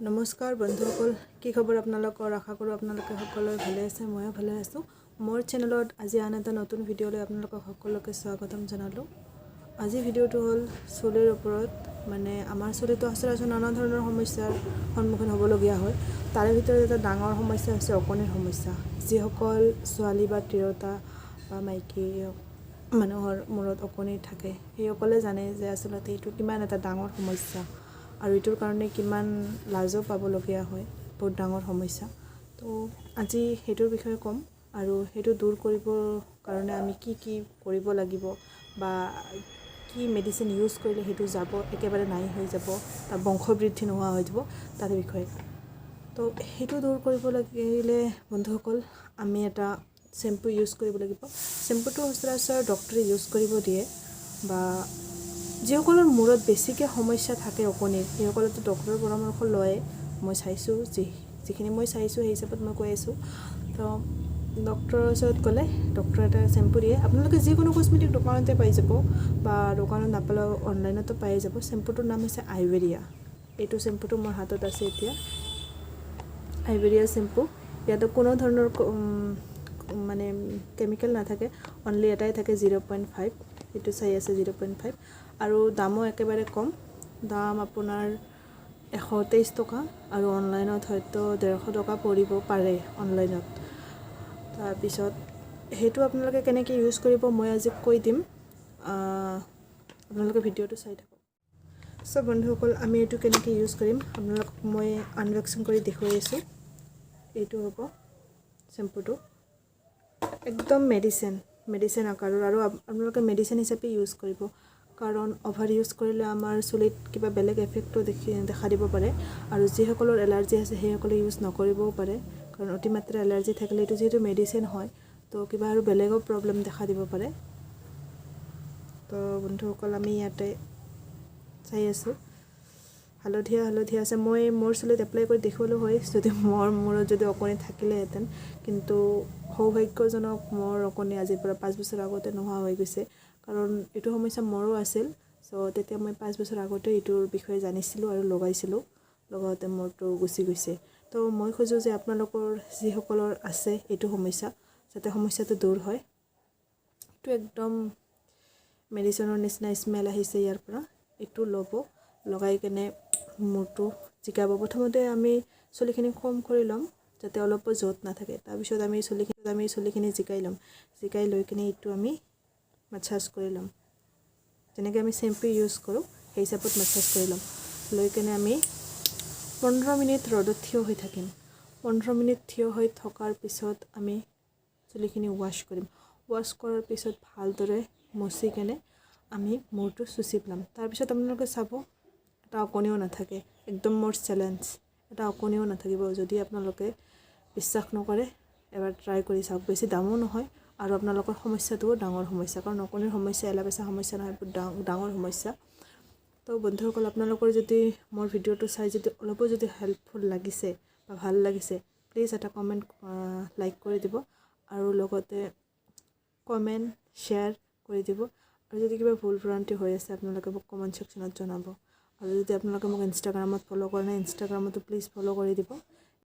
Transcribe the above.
নমস্কাৰ বন্ধুসকল, কি খবৰ আপোনালোকৰ? আশা কৰোঁ আপোনালোকে সকলোৱে ভালে আছে। ময়ো ভালে আছোঁ। মোৰ চেনেলত আজি আন এটা নতুন ভিডিঅ'লৈ আপোনালোকক সকলোকে স্বাগতম জনালোঁ। আজি ভিডিঅ'টো হ'ল চুলিৰ ওপৰত। মানে আমাৰ চুলিটো সচৰাচৰ নানা ধৰণৰ সমস্যাৰ সন্মুখীন হ'বলগীয়া হয়। তাৰে ভিতৰত এটা ডাঙৰ সমস্যা হৈছে ওকণিৰ সমস্যা। যিসকল ছোৱালী বা তিৰোতা বা মাইকী মানুহৰ মূৰত ওকণি থাকে, সেইসকলে জানে যে আচলতে এইটো কিমান এটা ডাঙৰ সমস্যা আৰু এইটোৰ কাৰণে কিমান লাজো পাবলগীয়া হয়। বহুত ডাঙৰ সমস্যা। তো আজি সেইটোৰ বিষয়ে ক'ম আৰু সেইটো দূৰ কৰিবৰ কাৰণে আমি কি কি কৰিব লাগিব বা কি মেডিচিন ইউজ কৰিলে সেইটো যাব, একেবাৰে নাই হৈ যাব, তাৰ বংশবৃদ্ধি নোহোৱা হৈ যাব, তাৰ বিষয়ে। তো সেইটো দূৰ কৰিব লাগিলে বন্ধুসকল, আমি এটা শ্বেম্পু ইউজ কৰিব লাগিব। শ্বেম্পুটো সচৰাচৰ ডক্টৰে ইউজ কৰিব দিয়ে বা যিসকলৰ মূৰত বেছিকৈ সমস্যা থাকে ওকণিৰ, সেইসকলেতো ডক্টৰৰ পৰামৰ্শ লয়। মই চাইছোঁ, যিখিনি মই চাইছোঁ, সেই হিচাপত মই কৈ আছোঁ। তো ডক্টৰৰ ওচৰত গ'লে ডক্টৰে এটা শ্বেম্পু দিয়ে। আপোনালোকে যিকোনো কচমেটিক দোকানতে পাই যাব বা দোকানত নাপালেও অনলাইনতো পাই যাব। শ্বেম্পুটোৰ নাম হৈছে আইবেৰিয়া। এইটো শ্বেম্পুটো মোৰ হাতত আছে এতিয়া, আইবেৰিয়া শ্বেম্পু। ইয়াতে কোনো ধৰণৰ মানে কেমিকেল নাথাকে, অনলি এটাই থাকে, 0.5। এইটো চাই আছে, 0.5। আৰু দামো একেবাৰে কম। দাম আপোনাৰ 123 টকা আৰু অনলাইনত হয়তো 150 টকা পৰিব পাৰে অনলাইনত। তাৰপিছত সেইটো আপোনালোকে কেনেকৈ ইউজ কৰিব, মই আজি কৈ দিম। আপোনালোকে ভিডিঅ'টো চাই থাকক। চ' বন্ধুসকল, আমি এইটো কেনেকৈ ইউজ কৰিম, আপোনালোকক মই আনবক্সিং কৰি দেখুৱাই আছোঁ। এইটো হ'ব শ্বেম্পুটো, একদম মেডিচিন মেডিচিন আকাৰৰ আৰু আপোনালোকে মেডিচিন হিচাপে ইউজ কৰিব, কাৰণ অভাৰ ইউজ কৰিলে আমাৰ চুলিত কিবা বেলেগ এফেক্টো দেখা দিব পাৰে। আৰু যিসকলৰ এলাৰ্জি আছে, সেইসকলে ইউজ নকৰিবও পাৰে, কাৰণ অতিমাত্ৰা এলাৰ্জি থাকিলে এইটো যিহেতু মেডিচিন হয়, তো কিবা আৰু বেলেগো প্ৰব্লেম দেখা দিব পাৰে। তো বন্ধুসকল, আমি ইয়াতে চাই আছোঁ, হালধীয়া হালধীয়া আছে। মই মোৰ চুলিত এপ্লাই কৰি দেখুৱালোঁ হয়, যদি মোৰ মূৰত যদি ওকণি থাকিলেহেঁতেন। কিন্তু সৌভাগ্যজনক, মোৰ ওকণি আজিৰ পৰা 5 বছৰ আগতে নোহোৱা হৈ গৈছে, কাৰণ এইটো সমস্যা মোৰো আছিল। চ' তেতিয়া মই 5 বছৰ আগতে এইটোৰ বিষয়ে জানিছিলোঁ আৰু লগাইছিলোঁ। লগাওঁতে মোৰটো গুচি গৈছে। তো মই খোজোঁ যে আপোনালোকৰ যিসকলৰ আছে এইটো সমস্যা, যাতে সমস্যাটো দূৰ হয়। এইটো একদম মেডিচিনৰ নিচিনা স্মেল আহিছে ইয়াৰ পৰা। এইটো ল'ব, লগাই কেনে মূৰটো জিকাব। প্ৰথমতে আমি চুলিখিনি কম কৰি ল'ম, যাতে অলপো জোঁট নাথাকে। তাৰপিছত আমি চুলিখিনি জিকাই ল'ম। জিকাই লৈ কিনে এইটো আমি মাছাজ কৰি ল'ম। যেনেকৈ আমি চেম্পু ইউজ কৰোঁ, সেই হিচাপত মাছাজ কৰি ল'ম। লৈ কেনে আমি 15 মিনিট ৰ'দত থিয় হৈ থাকিম। 15 মিনিট থিয় হৈ থকাৰ পিছত আমি চুলিখিনি ৱাছ কৰিম। ৱাছ কৰাৰ পিছত ভালদৰে মচি কেনে আমি মূৰটো চুচি পেলাম। তাৰপিছত আপোনালোকে চাব, এটা অকণিও নাথাকে। একদম মোৰ চেলেঞ্জ, এটা অকণিও নাথাকিব। যদি আপোনালোকে বিশ্বাস নকৰে, এবাৰ ট্ৰাই কৰি চাওক। বেছি দামো নহয় আৰু আপোনালোকৰ সমস্যাটোও ডাঙৰ সমস্যা, কাৰণ অকণিৰ সমস্যা এলা পেচা সমস্যা নহয়, বহুত ডাঙৰ সমস্যা। তো বন্ধুসকল, আপোনালোকৰ যদি মোৰ ভিডিঅ'টো চাই যদি অলপো যদি হেল্পফুল লাগিছে বা ভাল লাগিছে, প্লিজ এটা কমেণ্ট, লাইক কৰি দিব আৰু লগতে কমেণ্ট, শ্বেয়াৰ কৰি দিব। আৰু যদি কিবা ভুল ভ্ৰান্তি হৈ আছে, আপোনালোকে মোক কমেণ্ট ছেকশ্যনত জনাব। আৰু যদি আপোনালোকে মোক ইনষ্টাগ্ৰামত ফ'ল' কৰা নাই, ইনষ্টাগ্ৰামতো প্লিজ ফ'ল' কৰি দিব।